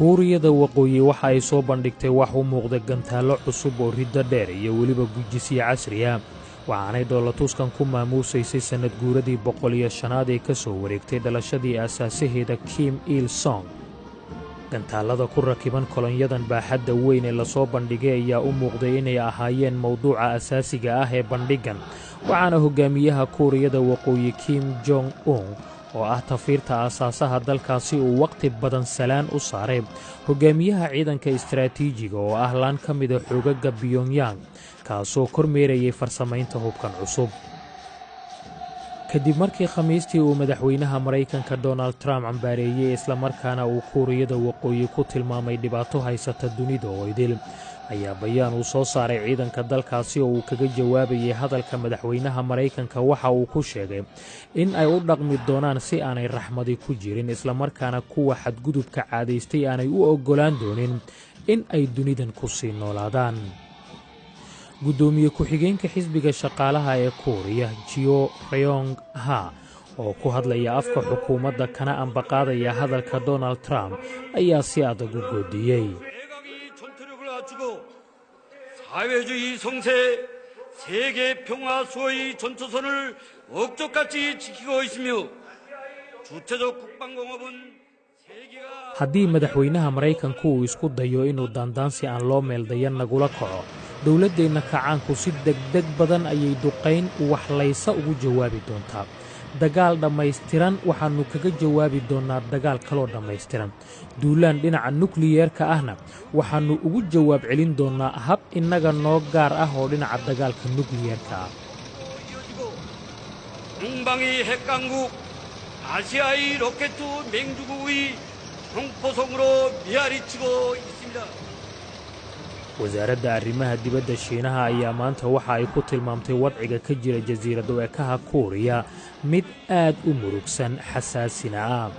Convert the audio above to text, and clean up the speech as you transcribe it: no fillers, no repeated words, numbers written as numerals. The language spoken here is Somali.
Kuuriyada Waqooyi waxa ay soo bandhigtay wax u muuqda gantaallo cusub oo riddo dheer iyo weliba gujisyo casri ah, waxaanay dhoolatuskan ku maamuusaysay sannad guuradii 105aad ee ka soo wareegtay dhalashadii aasaasaheeda Kim Il Sung. Gantaallada ku rakiban kolonyadan baaxadda weyn ee lasoo bandhigay ayaa u muuqday inay ahaayeen mowduuca asaasiga ah ee bandhiggan, waxaana hogaamiyaha Kuuriyada Waqooyi Kim Jong Un, oo ah tafiirta aasaasaha dalkaasi, uu wakhti badan salaan u saaray hogaamiyaha ciidanka istaraatiijiga, oo ah laan ka mida xoogaga Pyongyang, kaasoo kormeerayay farsamaynta hubkan cusub. Kadib markii Khamiistii uu madaxweynaha Maraykanka Donald Trump cambaareeyey islamarkaana uu Kuuriyada Waqooyi ku tilmaamay dhibaato haysata dunida oo idil, ayaa bayaan uu soo saaray ciidanka dalkaasi oo uu kaga jawaabayay hadalka madaxweynaha Maraykanka waxa uu ku sheegay in ay u dhaqmi doonaan si aanay raxmadi ku jirin, islamarkaana kuwa xadgudubka caadaystay aanay u oggolaan doonin in ay dunidan ku sii noolaadaan. Guddoomiye ku-xigeenka xisbiga shaqaalaha ee Kuuriya Jio Reyong Ha, oo ku hadlaya afka xukuumadda kana ambaqaadaya hadalka Donald Trump, ayaa si adag u goodiyey. 사회주의 성세 세계 평화 수호의 전초선을 억적같이 지키고 있으며 주체적 국방공업은 Haddii madaxweynaha Maraykanku uu isku dayo inuu daandaansi aan loo meeldayan nagula kaco, dowladdeenna kacaanku si degdeg badan ayay duqayn waxlaysa ugu jawaabi doontaa. Dagaal dhammaystiran waxaannu kaga jawaabi doonnaa dagaal kaloo dhammaystiran. Duulaan dhinaca nukliyeerka ahna waxaannu ugu jawaab celin doonnaa hab innaga noo gaar ah oo dhinaca dagaalka nukliyeerka ah. 동방의 핵강국 아시아의 로켓 맹주국의 홍포성으로 미아리치고 있습니다. Wasaaradda arrimaha dibadda Shiinaha ayaa maanta waxa ay ku tilmaamtay wadciga ka jira jasiirad u ekaha Kuuriya mid aad u murugsan, xasaasina ah.